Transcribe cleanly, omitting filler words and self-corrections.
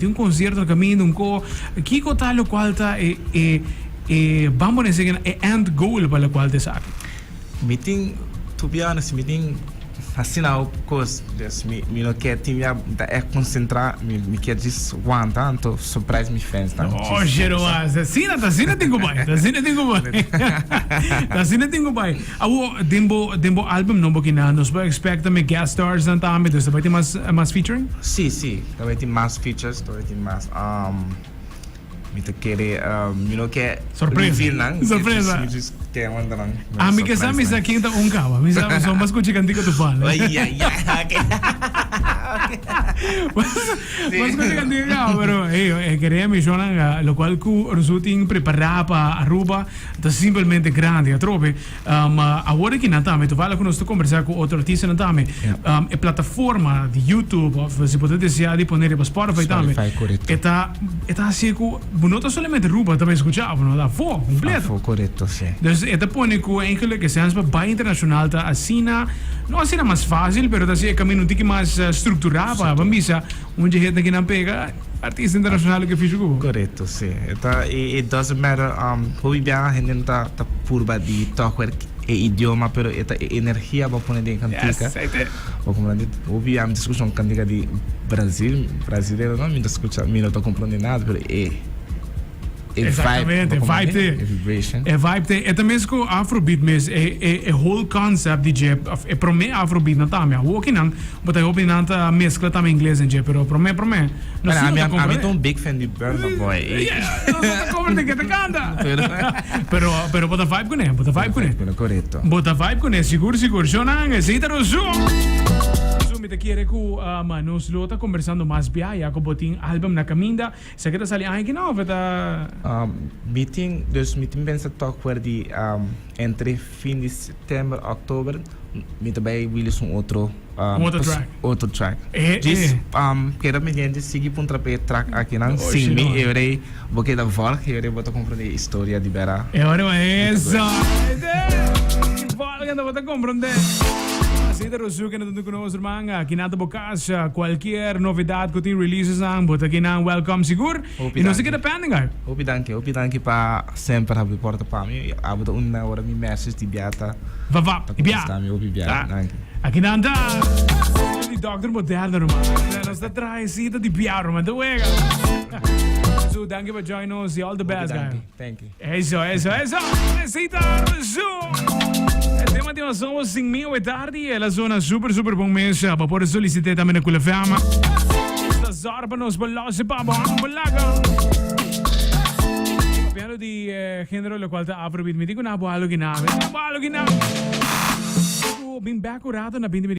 Tin un concierto na caminda, un co. Kico ta locual ta e, e, e, ban pone esaki na e end goal pa locual ta esaki? Mi tin, to be honest, mi tin asina hopi cos, dus mi, mi no kier tin ya, mi ta echt concentra, mi, mi kier djis wanta anto surprise mi fans nan. Oh, Jeroas, asina, ta asina tin cu bai, ta asina tin cu bai. Ta asina tin cu bai. Awo, den bo, den bo album nobo kina, nos por expect tambe guest stars nan tambe, dus ta bai tin mas, mas featuring? Sí, sí, ta bai tin mas features, ta bai tin mas, mi ta kere, mi no ke Sorpresa. reveal nan, Sorpresa. mi just ke wanta nan. Ah, mi ke sa mi sa ken ta un kaba, mi sa, so mas kuchi kantika tu fala. Ay, ay, ay, okay. Mas kuchi kantika kaba, pero hey, e kere mi shownan, lokual ku Rosu tin prepara pa Aruba, Ta simpelmente grandi atrobe. Awor aki nan tambe, toevallig ku nos ta kombersá ku otro artistanan tambe, e plataforma di YouTube òf si bo ta deseá di pone riba Spotify tambe, Spotify, korekto. e ta e ta hasié ku bo no ta solamente Aruba ta bai skuchá bo, no ta afó kompleto. Afó, korekto, sí. Dus e ta pone ku eigenlijk e sens pa bai internashonal ta asina, no asina mas fásil, pero ta hasi e kamino un tiki mas strukturá pa ban bisa un dje hende ki nan pega. Artista internacional ke fisho ku bo. Korekto, si. E ta, it doesn't matter hopi biaha hende no ta ta purba di tok werk e idioma pero e ta e energia bo pone den e kantika. Yes, ei te. Bo komprende? Hopi biaha mi ta skucha un kantika di Brazil, brasilero no, mi ta skucha mi no ta komprende nada pero e e vibe, Exactamente, bo e vibe komprende? te. E vibration. E vibe te. E ta mes ku afrobeat mes, e e e whole concept di dje, of e prome afrobeat nan tambe. Awokinan Bo ta hopi nan ta mezcla tambe ingles en dje, pero prome prome nos Bueno, no ami ta ami comprende. ta un big fan di Burna Boy. Yeah, nos no ta comprende ke ta canta. Pero Pero pero bo ta vibe cune, bo ta vibe cune. Pero correcto. Bo ta vibe cune, sigur sigur. Shonan, esey ta Rosu. Rosu, mi ta kere cu um, nos lo ta conversando mas bia ya cu bo tin album na caminda. Esaki ta sali aña kina of e ta? Um, mi tin, dus mi tin pensa toch voor di um, entre fin di september, october, mi ta bay release un otro Un otro track. Otro track. Eh, Djis, eh. um, keda pendiente, sigui puntra pa e track akinan. Oh, Sin mi, shit, e ora ei bo keda volg, e ora ei bo ta comprende e historia di bera. E ora ma eso. Volg ando bo ta comprende. Así ta Rosu kende ta ku nos ruman. Aki nan ta bo kas. Cualkier novedad ku tin releases nan, bo ta kinan welcome sigur. Hopi Y nos ta danki. keda pending ai. Hopi danki, hopi danki pa semper habri porta pa mi. Abo ta un na ora mi message di bia ta Va va, ta di bia. contesta mi hopi bia. Ta. Danki. Aki nan ta di dokter moderno ruman. Nos ta traha cita di bia ruman. Ta wega. Zo, danki pa join nos y all the Hopi best guy. danki. Thank you. Eso, eso, eso. Cita Zo. E tema di nos sin mi hoy tardi. E la zona super, super bon mesa. Pa por solicite tambe na Kula Fama. Esta zorg pa nos pa los pa bo. Bolaga. Papiando di eh, género lo cual ta afrobeat. Mi digo na bo algo gina. Mi digo na bo algo gina. Bin back un rato na 20 minutos.